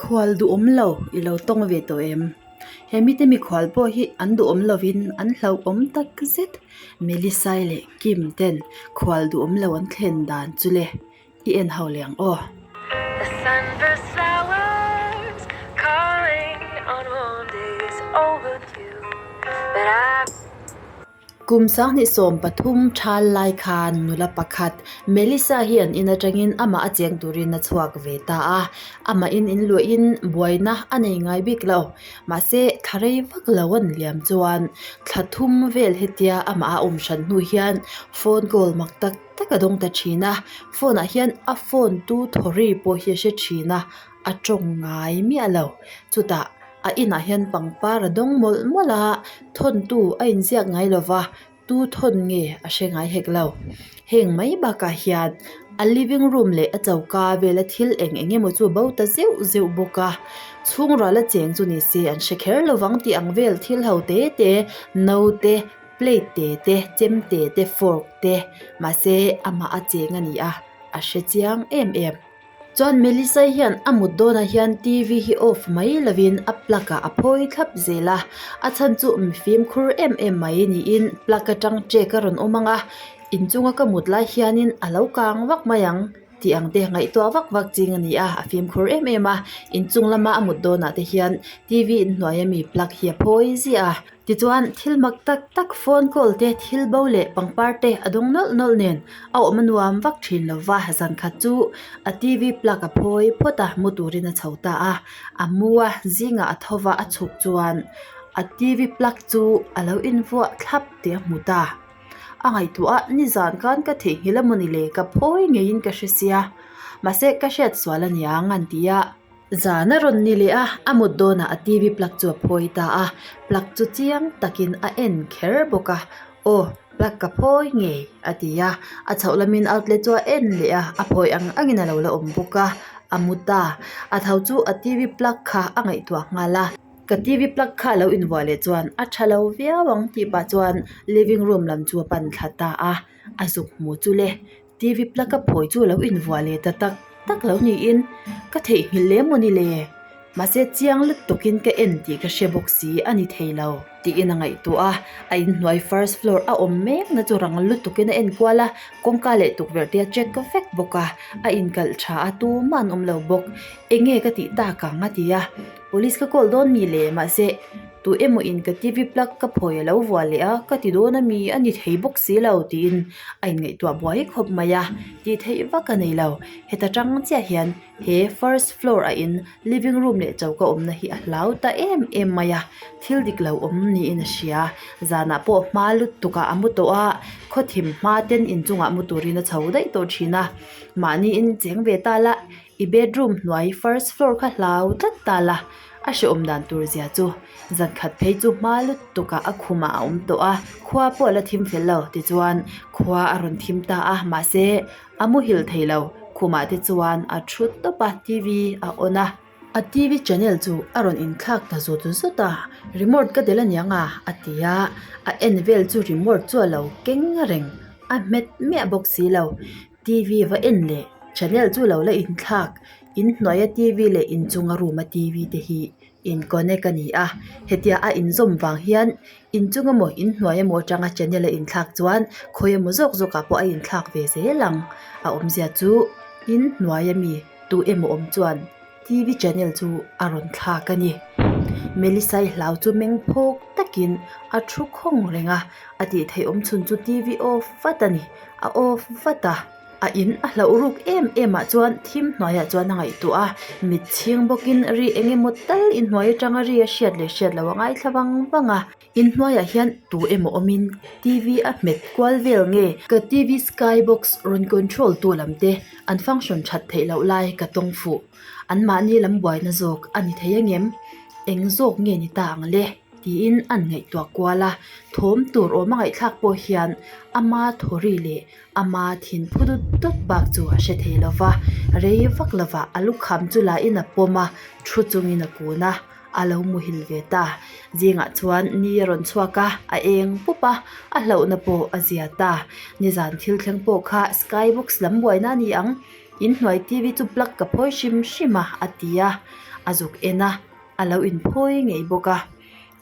Mikhual duhawm lo i lo tawng ve tawh em? He mite mikhual pawh hi an duhawm lovin an hlauhawm tak zet. Melisai leh Kim ten khual duhawm lo an thlen dan chu le i en ho leh ang aw. Kum 2013 thal lai khan nula pakhat Melissa hi an in atangin amah a cheng turin a chhuak ve ta a, amah in in luahin buaina a nei ngai bik lo. Mahse thla rei vak lo an liam chuan thla thum vel hetia amah a awm hran hnu hian phone call mak tak tak a dawng ta thin a, phone ah hian a phone tu thaw ri pawh hi a hre thin a, a tawng ngai miah lo. Chutah a inah hian pangpar a dawng mawlh mawlh a, thawntu a inziak ngai lo va, tu thawn nge a hre ngai hek lo. Heng mai bakah hian a living room leh a choka vela thil eng eng emaw chu a bo ta zeuh zeuh bawk a, chhung ral a cheng chu ni se an hre kher lo vang tih ang vel thil ho te te, no te, plate te te, chemte te, fork te, mahse amah a cheng a ni a, a hre chiang em em. Chuan Melissa hian a mut dawnah hian T V hi off mai lovin a plug ah a phawi thlap zel a, a chhan chu mi fimkhur em em mai niin plug atang check a rawn awm ang a, inchunga ka mut lai hianin a lo kang vak mai ang tih ang te ngaihtuah vak vak ching a ni a, a fimkhur em em a, inchung lama a mut dawnah te hian T V inhnuai ami plug hi a phawi ziah a. Tichuan, thil mak tak tak phone call te, thil bo leh pangpar te a dawng nawlh nawlh nen a awm a nuam vak thin lo va, zan khat chu a TV plug a phawi phawt a, mu turin a chho ta a, a mu a, zingah a tho va a chhuk chuan a TV plug chu a lo invuah thlap tih a hmu ta. A ngaihtuah a, nizan khan ka theihnghilh a mawni le, ka phawi ngeiin ka hre sia, mahse ka hriat sual a niang an ti a. Zan a rawn ni leh a, a mut dawnah a TV plug chu a phawi ta a, plug chu chiang takin a en kher bawk a, Aw, plug ka phawi ngei a ti a, a chhoh lamin outlet chu a en leh a, a phawi ang angin a lo la awm bawk a, a mu ta. A tho chu a TV plug kha a ngaihtuah nghal a, ka TV plug kha a lo invuah leh chuan a tha lo viau ang tih pah chuan living room lam chu a pan thla ta a, a zuk hmu chu le. TV plug a phawi chu lo invuah leh ta tak tak lo niin ka theihnghilh lem maw ni le? Mahse chiang lutukin ka en tih ka hre bawk si a ni thei lo tiin a ngaihtuah a, a inhnuai first floor a awm mek na chu rang lutukin a en kual a, kawngka leh tukverh te a check vek bawk a, a inkalh tha a tumah an awm lo bawk, enge ka tih tak ang a ti a, police ka call dawn mi le? Mahse. Tu emaw in ka TV plug ka phawi a lo vuah leh a, ka ti dawn ami a ni thei bawk si lo tiin a inngaihtuah buai khawp mai a, tih theih vak a nei lo. Heta tang chiah hian he first floor a in living room leh choka awmna hi a hlau ta em em mai a, thil dik lo awm niin a hria. Zanah pawh hma lutuk ah a mu tawh a, khawthim hma ten inchungah mu turin a chho daih tawh thin a, mahni in cheng ve ta la I bedroom hnuai first floor kha hlau tlat ta la, a hrehawm dan tur zia chu zan khat phei chu hma lutuk ah a khum ah a awm tawh a, khua pawh a la thim fel lo tichuan khua a rawn thim ta a mahse a muhil thei lo khum ah te chuan a thu tawp a T V a on a, a T V channel chu a rawn inthlak ta zut zut a remote ka delh aniang a a ti a, a en vel chu remote chu a lo keng reng a hmet miah bawk si lo. T V va en leh channel chu lo la inthlak inhnuaia T V leh inchunga room a T V te hi in connect a ni a hetia a inzawm vang hian inchung emaw inhnuai emaw atanga channel a inthlak chuan khawi emaw zawk zawk ah pawh a inthlak ve zel ang a awmzia chu inhnuai ami tu emaw awm chuan T V channel chu a rawn thlak a ni Melissa i hlau chu meng phawk takin a thu khawng reng a a tih theih awm chhun chu T V off vat a ni. A off vat a, a in a hlauh ruk em em ah chuan thim hnuaiah chuan a ngaihtuah a, mit chhing bawkin ri eng emaw tal inhnuai atanga ri a hriat leh hriat loh a ngaithla vang vang a, inhnuaiah hian tu emaw awmin T V a hmet kual vel nge ka T V sky box rawn control tu lam te an function that theih loh lai ka tawng fuh an mahni lam buaina zawk a ni thei angem eng zawk nge ni ta ang le. Tiin an ngaihtuah kual a, thawm tur awm a ngaihthlak pawh hian ama thawri leh ama thin phu dut dut bak chu a hre thei lo va, rei vak lovah a lukham chu la in a pawm a, thu chungin a kun a, a lo muhil ve ta. Zingah chuan ni a rawn chhuak a, a eng pup a, a hlauhna pawh a zia ta. Nizan thil thleng pawh kha sky box lam buaina a ni ang. Inhnuai TV chu plug ka phawi hrim hrim a a ti a, a zuk en a, a lo inphawi ngei bawk a.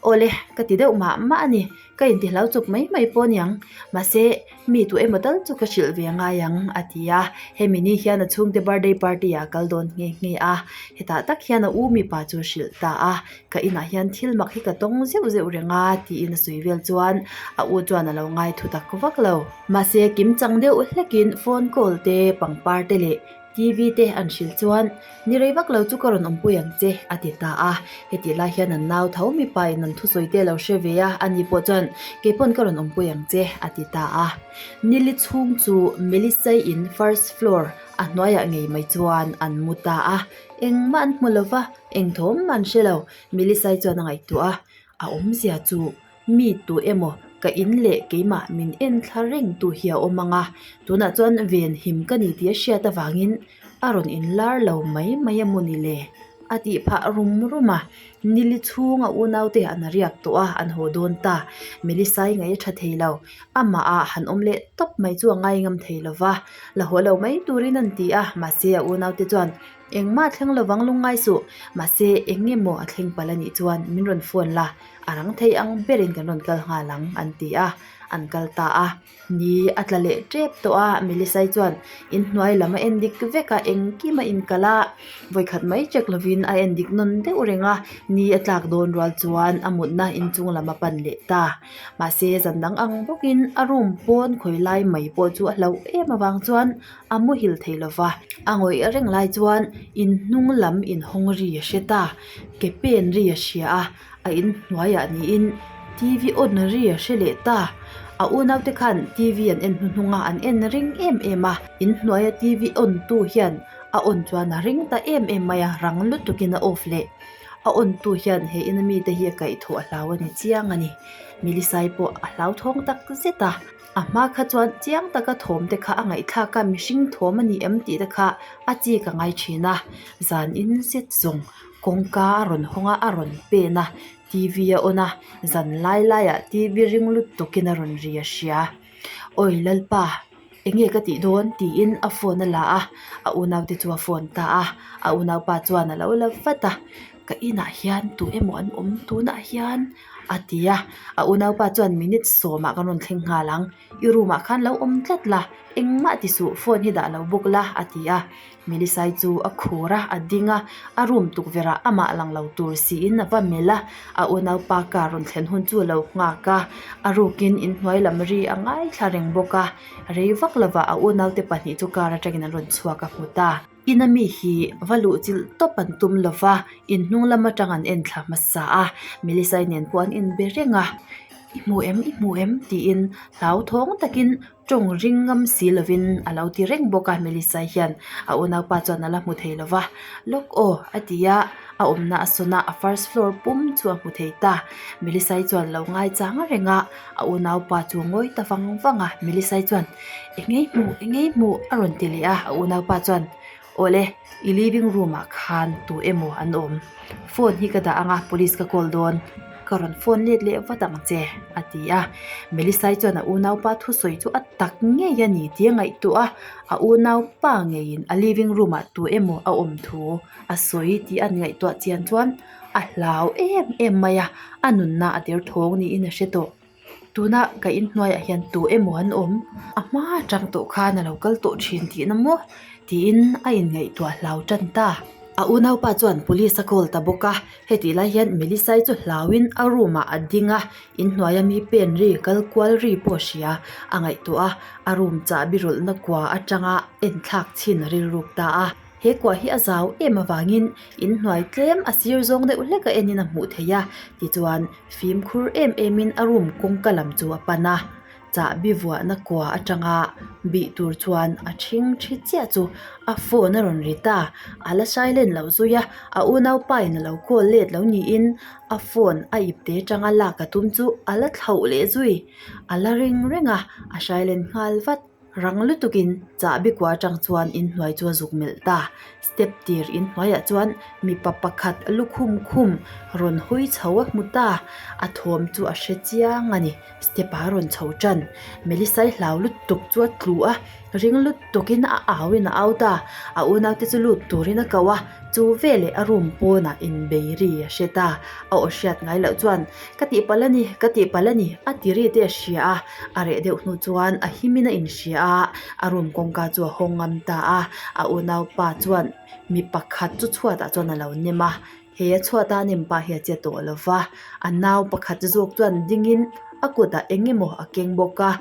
Awle, ka ti deuh mah mah a ni, ka intihlau chawp mai mai pawh a niang, mahse mi tu emaw tal chu ka hrilh ve ngai ang a ti a, hemi ni hian a chhungte birthday party ah a kal dawn nghe nghe a, hetah tak hian a u mipa chu a hrilh ta a, ka inah hian thil mak hi ka tawng zeuh zeuh reng a tiin a sawi vel chuan a u chuan a lo ngai thu tak vak lo. Mahse kim chang deuh hlekin phone call te pangpar te leh TV te an hrilh chuan, Ni rei vak lo chu ka rawn awmpui ang che, a ti ta a. Hetih lai hian an nau tho mipa in an thusawi te lo hre ve a, ani pawh chuan, Kei pawn ka rawn awmpui ang che, a ti ta a. Nili chhung chu Melisai in first floor a hnuaiah ngei mai chuan an mu ta a. Engmah an hmu lo va, eng thawm an hre lo, Melisai chuan a ngaihtuah a. A awmzia chu Mi tu emaw ka in leh keimah min en thla reng tu hi a awm ang a, tunah chuan ven him ka ni tih a hriat avangin a rawn inlar lo mai mai a maw ni le? A tih phah rum rum a, nili chhunga unaute an riak tawh a, an haw dawn ta. Melisai ngaih a tha thei lo, amah ah han awm leh tawp mai chu a ngai ngam thei lo va, la haw lo mai turin an ti a, mahse a unaute chuan Engmah a thleng lovang lungngai suh, mahse eng nge maw a thleng palh a nih chuan min rawn phone la, a rang thei ang berin kan rawn kal nghal ang an ti a, an kal ta a. Ni a tla leh tep tawh a, Melisai chuan inhnuai lam a en dik vek a, engkim a inkalh a, vawikhat mai check lovin a en dik nawn deuh reng a, ni a tlak dawn rual chuan a mutna inchung lam a pan leh ta. Mahse zan dang ang bawkin a room pawn khawi lai mai pawh chu a hlauh em avang chuan A muhil thei lo va, a ngawih reng lai chuan inhnung lam inhawng ri a hre ta, ke pen ri a hria a, a inhnuaiah niin TV on ri a hre leh ta. A unaute khan TV an en hnuhnung a, an en ring em em a, inhnuaia TV on tu hian a on chuan a ring ta em em mai a, rang lutukin a off leh. A on tu hian he ina mite hi a kaihthawh a hlau a ni chiang a ni. Milisai pawh a hlauthawng tak zet a. A hma kha chuan chiang taka thawm te kha a ngaihthlak a, mihring thawm a ni em tih te kha a chik a ngai thin a, zan in zet zawng kawngka a rawn hawng a, a rawn pen a, T V a on a, zan lai laiah T V ring lutuk in a rawn ri a hria. Awi Lalpa, enge ka tih dawn tiin a phone a la a, a unaute chu a phone ta a, a unaupa chuan a lo la vat a, ka inah hian tu emaw an awm tunah hian. A ti a, a unaupa chuan minute sawmah kan rawn thleng nghal ang, i room ah khan lo awm tlat la, engmah ti suh phone hi dah lo bawk la a ti a, Melisai chu a khur a, a ding a, a room tukverh ah amah lang lo tur siin a va melh a, a unaupa car rawn thlen hun chu a lo nghak a, a rukin inhnuai lam ri a ngaithla reng bawk a, rei vak lovah a unaute pahnih chu car atangin an rawn chhuak a hmu ta. Ina mi hi va luh chilh tawp an tum lo va, in hnung lam atang an en thla hmasa a, Melisai nen pawh an inbe reng a, I hmu em, i hmu em? tiin hlauthawng takin tawng ring ngam si lovin a lo ti reng bawk a, Melisai hian a unaupa chuan a la hmu thei lo va, Lawk aw a ti a, a awmna a sawn a, a first floor pum chu a hmu thei ta, Melisai chuan lo ngaichang reng a, a unaupa chu a ngawi ta vang vang a, Melisai chuan. Eng ei hmuh eng ei hmuh a rawn ti leh a a unaupa chuan awle i living room ah khan tu emaw an awm phone hi ka dah ang a police ka call dawn ka rawn phone let leh vat ang che a ti a Melisai chuan a unaupa thusawi chu a tak ngei a ni tih a ngaihtuah a a unaupa ngeiin a living room ah tu emaw a awm thu a sawi tih a ngaihtuah chian chuan a hlau em em mai a a nunna a derthawng niin a hre tawh. Tuna ka inhnuaiah hian tu emaw an awm a hma atang tawh khan a lo kal tawh thin tihna maw tiin a inngaihtuah hlau tan ta. A unaupa chuan police a call ta bawk a, hetih lai hian Melisai chu hlauin a room ah a ding a, inhnuaia mi pen ri kal kual ri pawh a hria a ngaihtuah a, a room chahbi rawlhna kua atanga enthlak chhin a rilruk ta a. He kuah hi a zau em avangin inhnuai tlem a sir zawng deuh hlek a enin a hmuh theih a, tichuan fimkhur em emin a room kawngka lam chu a pan a, chahbi vuahna kua atanga bih tur chuan a ṭhing ṭhi chiah chu a phone a rawn ri ta, a la silent loh zui a, a unaupa in a lo call let lo niin a phone a ipte atanga lak a tum chu a la thlauh leh zui, a la ring reng a, a silent nghal vat. Rang lutukin chahbi kua atang chuan inhnuai chu a zuk melh ta. Step tir inhnuaiah chuan mipa pakhat lukhum khum rawn hawi chho a hmu ta. A thawm chu a hre chiang a ni. Step ah a rawn chho tan. Melissa-i hlau lutuk chu a tlu a, ring lutukin a au in a au ta. A unaute chu lut turin a ko a, chu veleh a room pawnah inbei ri a hre ta. A aw hriat ngai loh chuan, Ka tihpalh a ni, ka tihpalh a ni, a ti ri te a hria a. A reh deuh hnu chuan a himin a inhria a, a room kawngka chu a hawng ngam ta a. A unaupa chuan mi pakhat chu chhuatah chuan a lo nem a. He a chhuata a nem pah hi a che tawh lo va, a nau pakhat zawk chuan dingin a kutah eng emaw a keng bawk a,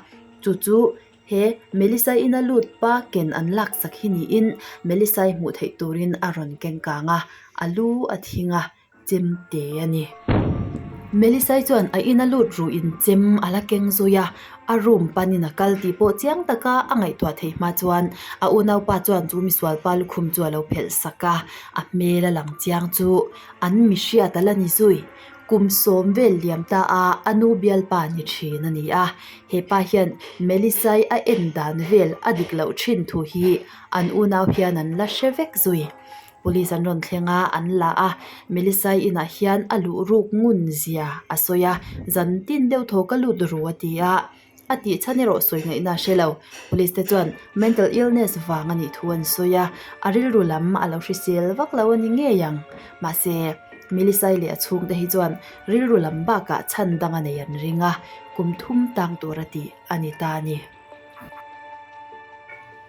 chu chu he Melissa ina lut pa ken an laksak hi niin Melissa i hmuh theih turin a rawn keng kang a, a lu a thing a, chem te a ni. Melissa i chuan a ina lut ruhin chem a la keng zui a, A room panin a kal tih pawh chiang taka a ngaihtuah theih hma chuan a unaupa chuan chu misualpa lukhum chu a lo phelh sak a, a hmel a lang chiang chu an mihriat a la ni zui. Kum sawm vel liam ta a a nu bialpa ni thin a ni a, he pa hian Melissa-i a en dan vel a dik loh thin thu hi an unau hian an la hre vek zui. Police an rawn thleng a, an la a, Melissa-i inah hian a luh ruk ngun zia a sawi a, zan tin deuh thaw ka lut ru a ti a, a tih chhan erawh sawi ngaihna a hre lo. Police te chuan mental illness vang a nih thu an sawi a, a rilru lam a lo hrisel vak lo a ni ngei ang. Mahse, Melissa-i leh a chhungte hi chuan rilru lam bakah chhan dang a nei an ring a, kum thum tang tur a tih a ni ta a ni.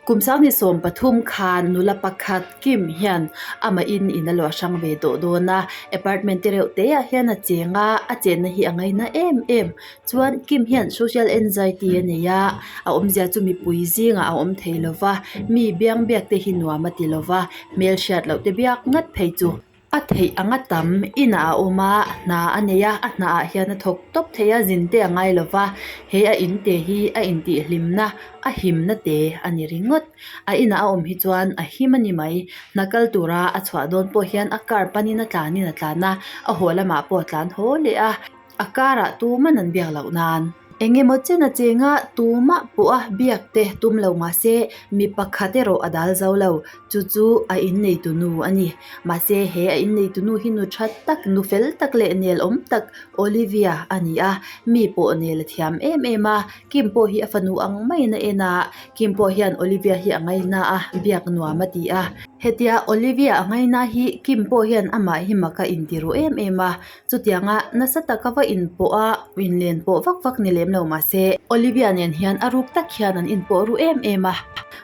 Kum 2013 khan nula pakhat Kim hian amah in in a luah hrang ve tawh dawn a, apartment te reuh te ah hian a cheng a, a chenna hi a ngaina em em. Chuan Kim hian social anxiety a nei a, a awmzia chu mipui zingah a awm thei lo va, mi biang biak te hi nuam a ti lo va, hmelhriat loh te biak ngat phei chu. A theih anga tam inah a awm a, hna a nei a, a hnaah hian a thawk tawp thei a, zin te a ngai lo va, he a in te hi a intihhlimna a himna te a ni ringawt. A inah a awm hi chuan a him a ni mai. Hna kal tura a chhuah dawn pawh hian a car panin a tlanin a tlan a, a haw lamah pawh a tlan haw leh a. A karah tuman an biak loh nan. Eng emaw chen a cheng a, tumah pawh a biak te tum lo mahse mi pakhat erawh a dal zo lo. Chu chu a inneitu nu a ni. Mahse he a inneitu nu hi nu tha tak, nu fel tak leh nel awm tak Olivia a ni a. Mi pawh nel a thiam em em a, Kim pawh hi a fanu ang maiin a en a, Kim pawh hian Olivia hi a ngaina a, biak nuam a ti a. Hetia Olivia a ngaina hi Kim pawh hian amah hi mak a inti ru em em a. Chutianga nasa taka va inpawh a, inlen pawh vak vak ni lem lo mahse, Olivia nen hian a ruk tak hian an inpawh ru em em a.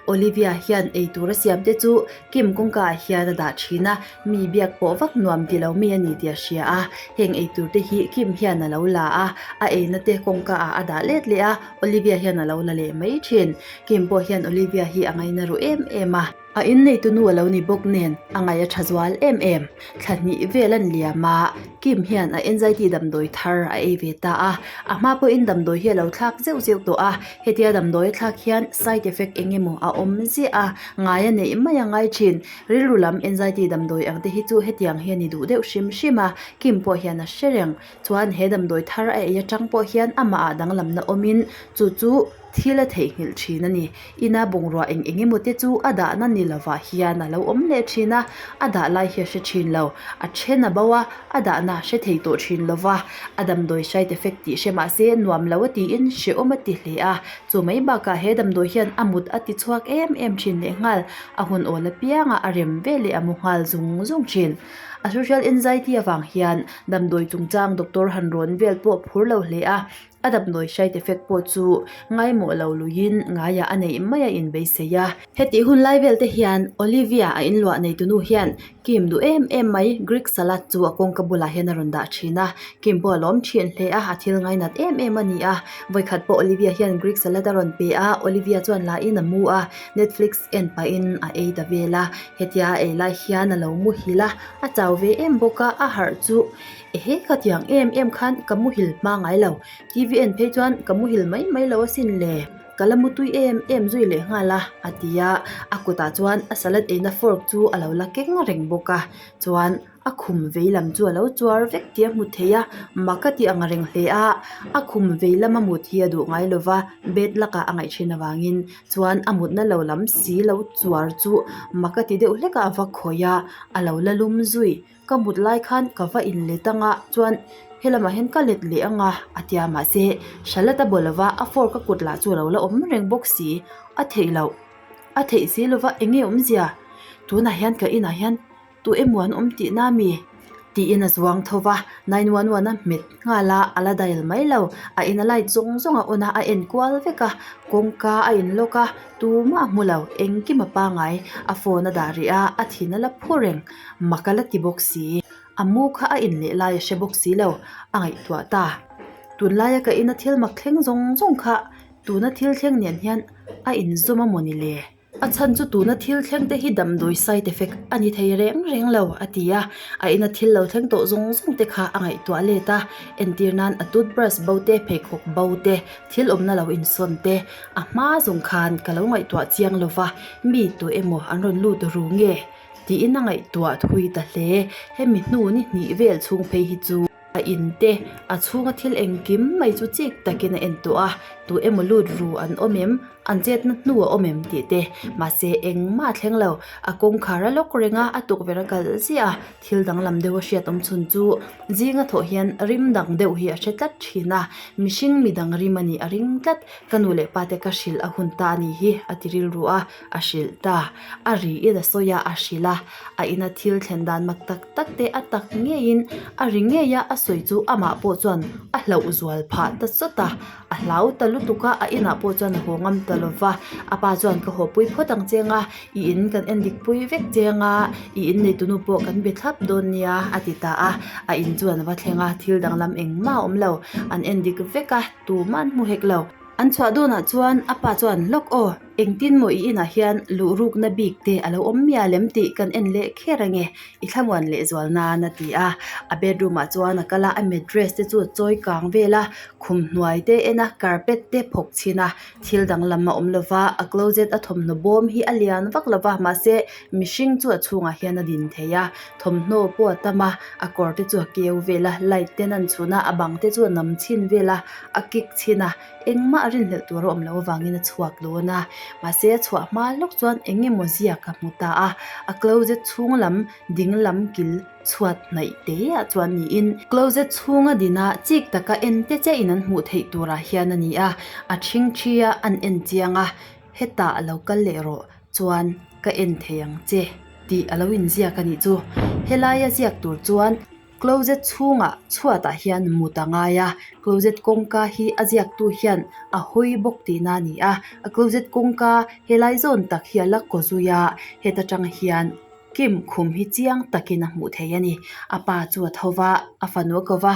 Olivia hian eitur a siam te chu Kim kawngka ah hian a dah thin a, mi biak pawh vak nuam ti lo mi a ni tih a hria a. Heng eitur te hi Kim hian a lo la a, a eina te kawngka ah a dah let leh a, Olivia hian a lo la leh mai thin. Kim pawh hian Olivia hi a ngaina ru em em a. A inneitu nu a lo ni bawk nen a ngaih a tha zual em em. Thla hnih vel an liam a, Kim hian a anxiety damdawi thar a ei ve ta a. A hma pawhin damdawi hi a lo thlak zeuh zeuh tawh a, hetia damdawi a thlak hian side effect eng emaw a awm ziah a, ngai a neih mai a ngai thin. Rilru lam anxiety damdawi ang te hi chu hetiang hi a ni duh deuh hrim hrim a, Kim pawh hian a hre reng. Chuan he damdawi thar a ei atang pawh hian amah ah danglamna awmin chu chu thil a theihnghilh thin a ni. Ina bungrua eng eng emaw te chu a dahna ni lovah hian a lo awm leh thin a, a dah lai hi a hre thin lo. A then a bo a, a dahna a hre thei tawh thin lo va. A damdawi side effect tih hre mah se nuam lo a tiin hrehawm a ti hle a. Chu mai bakah he damdawi hian a mut a ti chhuak em em thin lehnghal. A hun awl apiangah a rem ve leh a mu nghal zung zung thin. A social anxiety avang hian damdawi chungchang doctor han rawn vel pawh phur lo hle a, a damdawi side effect pawh chu ngaimawh lo luiin ngaiah a neih mai a inbeisei a. Hetih hun lai vel te hian Olivia a inluah nei tunu hian Kim duh em em mai Greek salad chu a kawngka bulah hian a rawn dah thin a, Kim pawh a lawm thin hle a, a thil ngainat em em a ni a. Vawikhat pawh Olivia hian Greek salad a rawn pe a, Olivia chuan lahin a mu a, Netflix en pahin a ei ta vel a, hetia a ei lai hian a lo muhil a, a chau ve em bawk a, a harh chu ehe khatiang em em khan ka muhil hma ngai lo, T_V en phei chuan ka muhil mai mai lo asin le, ka la mutui em em zui leh nghal a a ti a, a kutah chuan a salad eina fork chu a lo la keng reng bawk a, chuan. A khum vei lam chu a lo chuar vek tih a hmu thei a mak a tih ang reng hle a a khum vei lama mut hi a duh ngai lo va bed luck ah a ngaih thin avangin chuan a mutna lo lam si lo chuar chu mak a ti deuh hlek a a va khawih a a lo la lum zui ka mut lai khan ka va in let anga chuan helamah hian ka let leh anga a tia mahse salad a baw lova a fork a kut lah chu a lo la awm reng bawk si a theih loh a theih si lova eng nge awmzia tunah hian ka inah hian. Tu emaw an awm tihna mi? Tiin a zuang tho va, 911 a hmet nghal a, a la dial mai lo. A ina light zawng zawng a on a, a en kual vek a, kawngka a in lock a, tumah a hmu lo, engkim a pangai. A phone a dah rih a, a thin a la phu reng, mak a la ti bawk si. A mu kha a in leh lai a hre bawk si lo, a ngaihtuah ta. Tunlaia ka ina thil mak thleng zawng zawng kha tuna thil thleng nen hian a inzawm a mawni le? A chhan chu tuna thil thleng te hi damdawi side effect a ni thei reng reng lo, a ti a. A ina thil lo thleng tawh zawng zawng te kha a ngaihtuah let a. Entir nan a toothbrush bo te, pheikhawk bo te, thil awmna lo insawn te, a hma zawng khan ka lo ngaihtuah chiang lo va, mi tu emaw an rawn lut ru nge? tiin a ngaihtuah thui ta hle. Hemi hnu ni hnih vel chhung phei hi chu. A in te, a chhunga thil engkim mai chu chik takin a en tawh a, tu emaw lut ru an awm em, an chetna hnu a awm em tih te, mahse engmah a thleng lo, a kawngkhar a lawk reng a, a tukverh a kalh ziah a, thil danglam deuh a hriat awm chhun chu zinga thawh hian rim dang deuh hi a hre tlat thin a, mihring midang rim a nih a ring tlat, ka nu leh pa te ka hrilh a hun ta a nih hi a ti rilru a, a hrilh ta, a riin a sawi a, a hrilh a, a ina thil thlen dan mak tak tak te a tak ngeiin a ri ngei a, a sawi chu amah pawh chuan a hlauh zual phah ta sawt a, a hlau ta lutuk a, a inah pawh chuan a haw ngam ta lo va, a pa chuan ka haw pui phawt ang che anga i in kan en dik pui vek che anga i in nei tunu pawh kan be thlap dawn nia a ti ta a, a in chuan a va thleng a, thil danglam engmah a awm lo, an en dik vek a, tumah an hmu hek lo. An chhuah dawnah chuan a pa chuan lawk aw, engtin maw i inah hian luh rukna bik te a lo awm mial em tih kan en leh kher ange, i thlamuan leh zual nan a ti a. A bedroom ah chuan a kal a, a mattress te chu a chawi kang vel a, khum hnuai te en a, carpet te phawk chhin a, thil danglam a awm lo va, a closet a thawmhnaw bawm hi a lian vak lo va, mahse mihring chu a chhungah hian a din thei a, thawmhnaw pawh a tam a, a kawr te chu a keu vel a, light ten an chhun a, a bang te chu a nam chhin vel a. a kick chhin a engmah a rinhlelh tur a awm loh avangin a chhuak dawn a mahse a chhuah hma lawk chuan eng emaw ziak a hmu ta a a closet chhung lam ding lam kil chhuat hnaih te ah chuan niin closet chhunga dina chik taka en te chiah in an hmuh theih turah hian a ni a a ṭhingṭhi a an en chiang a hetah a lo kal leh rawh chuan ka en thei ang che tih a lo inziak a nih chu helaia ziak tur chuan. Closet chhungah chhuatah hian mut a ngai a closet kawngka hi a ziaktu hian a hawi bawk tihna a ni a a closet kawngka helai zawn tak hi a la kaw zui a heta tang hian kim khum hi chiang takin a hmuh theih a ni a pa chu a tho va a fanu a ko va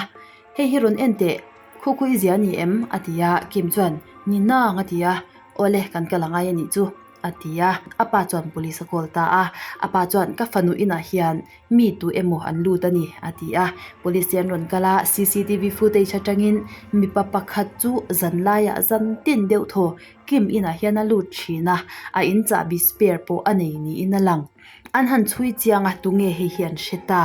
hei hi rawn en teh khu khu i zia a ni em a ti a kim chuan ni nang a ti a awle kan kal angai a nih chu. A ti a, a pa chuan police a call ta a, a pa chuan ka fanu inah hian mi tu emaw an lut a ni a ti a, police te an rawn kal a, cctv footage atangin mipa pakhat chu zan laiah zan tin deuh thaw Kim inah hian a lut thin a, a in chahbi spare pawh a nei niin a lang. An han chhui chiang a tunge hei hi an hre ta,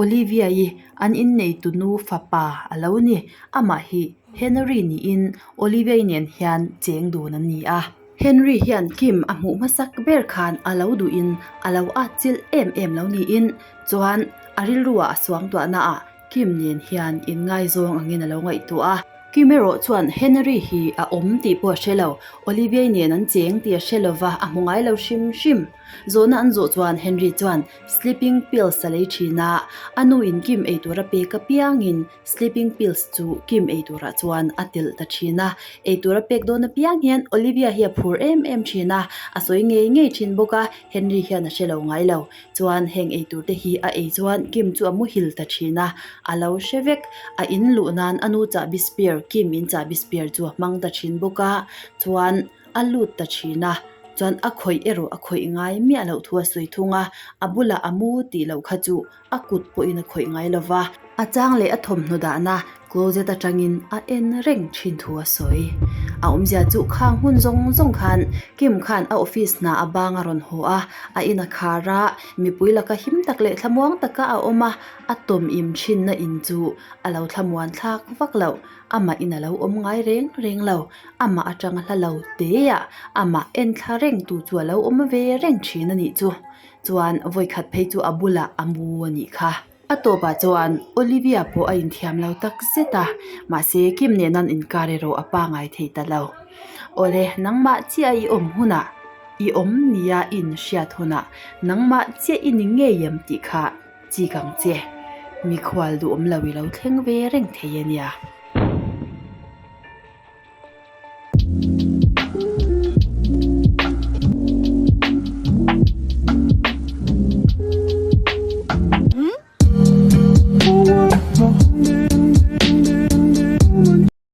Olivia-i an inneitunu fapa a lo ni, amah hi Henry niin Olivia-i nen hian cheng dun an ni a. Henry hian Kim a hmuh hmasak ber khan a lo duhin a lo atchilh em em lo niin chuan a rilruah a suangtuahna ah Kim nen hian inngaizawng angin a lo ngaihtuah a. Kim erawh chuan Henry hi a awm tih pawh a hre lo, Olivier nen an cheng tih a hre lova a hmu ngai lo hrim hrim. Zawhna an zawh chuan Henry chuan sleeping pills a lei thin a, a nu in Kim eitur a pek apiangin Sleeping pills chu Kim eiturah chuan a telh ta thin a, eitur a pek dawn apiang hian Olivia hi a phur em em thin a, a sawi ngei ngei thin bawk a, Henry hian a hre lo ngai lo. Chuan heng eitur te hi a ei chuan Kim chu a muhil ta thin a, a lo hre vek. A in luh nan a nu chahbi spare, Kim in chahbi spare chu a hmang ta thin bawk a, chuan a lut ta thin a, chuan a khawih erawh a khawih ngai miah loh thu a sawi thung a, a bulah a mu tih loh kha chu a kut pawhin a khawih ngai lo va, a chang leh a thawmhnaw dahna closet atangin a en reng thin thu a sawi. A awmzia chu khang hun zawng zawng khan Kim khan a office hna a bang a rawn haw a, a in a khar a, mipui laka him tak leh thlamuang taka a awm a, a tawm im thinna in chu a lo thlamuan thlak vak loh. Amah in a lo awm ngai reng reng lo, amah atanga hla lo te ah amah en thla reng tu chu a lo awm ve reng thin a nih chu. Chuan vawikhat phei chu a bulah a mu a nih kha. A tawpah chuan Olivia pawh a inthiam lo tak zet a, mahse Kim nen an inkar erawh a pangai thei ta lo. Awle, nangmah chiah i awm hunah, i awm nia i inhriat hunah nangmah chiah i ni ngei em tih kha chik ang che. Mikhual duhawm lo i lo thleng ve reng thei a nia.